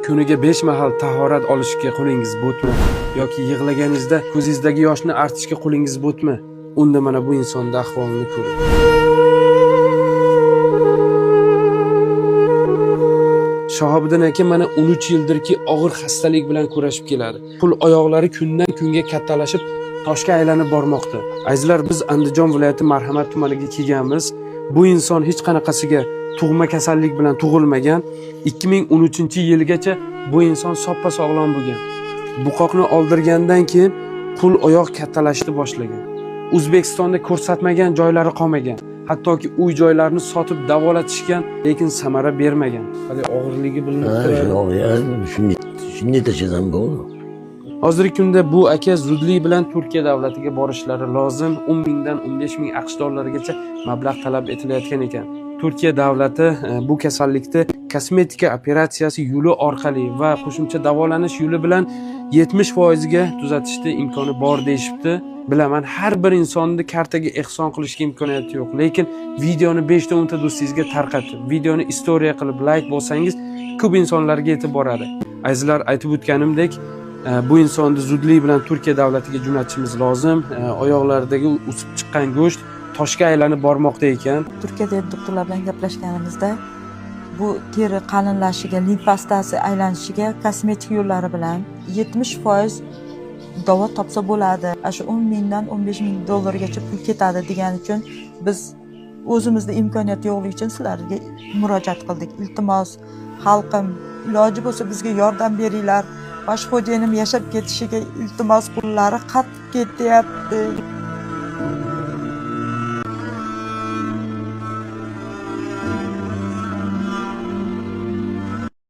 Kuniga 5 mahal tahorat olishga qo'lingiz bo'tmi? Yoki yig'laganingizda ko'zingizdagi yoshni artishga qo'lingiz bo'tmi? Unda mana bu insonning ahvolini ko'ring. Shahobiddin aka mana 13 yildirki og'ir xastalik bilan kurashib keladi. Pul oyoqlari kundan kunga kattalashib, toshga aylanib bormoqda. Azizlar, biz Andijon viloyati Marhamat tumaniga kelganmiz. Bu inson hech qanaqasiga tug'ma kasallik bilan tug'ilmagan. 2013-yilgacha bu inson soppa-sog'lom bo'lgan. Buqoqni oldirgandan keyin qo'l oyoq kattalashishni boshlagan. O'zbekistonda ko'rsatmagan joylari qolmagan. Hattoki uy joylarini sotib davolatishgan, lekin samara bermagan. Hali og'irligi bilinib Ha, turadi. yo'q, ya, shunday shunday tashlasam bo'ldi. Hozirgi kunda bu aka zudlik bilan Turkiya davlatiga borishlari lozim. 10 mingdan 15 ming AQSh dollarigacha mablag' talab etilayotgan ekan. Turkiya davlati bu kasallikni kosmetika operatsiyasi yo'li orqali va qo'shimcha davolanish yo'li bilan 70% ga tuzatishni imkoni bor deyishibdi. Bilaman, har bir insonni kartaga ehson qilishga imkoniyati yo'q, lekin videoni 5 ta 10 ta do'stingizga tarqatib, videoni istoriya qilib like bossangiz ko'p insonlarga yetib boradi. Azizlar, aytib o'tganimdek, bu insonni zudlik bilan Turkiya davlatiga jo'natishimiz lozim. Oyoqlaridagi o'sib chiqqan go'sht toshga aylanib bormoqda ekan. Turkiyada doktorlar bilan gaplashganimizda bu teri qalinlashishiga, limfastasi aylanishiga kosmetik yo'llari bilan 70% davo topsa bo'ladi. Ana shu 10 mingdan 15 ming dollargacha pul ketadi degani uchun biz o'zimizda imkoniyat yo'qligi uchun sizlarga murojaat qildik. Iltimos, xalqim, iloji bo'lsa bizga yordam beringlar. Bosh xo'jayinim yashab ketishiga iltimos, pullari qatib ketyapti.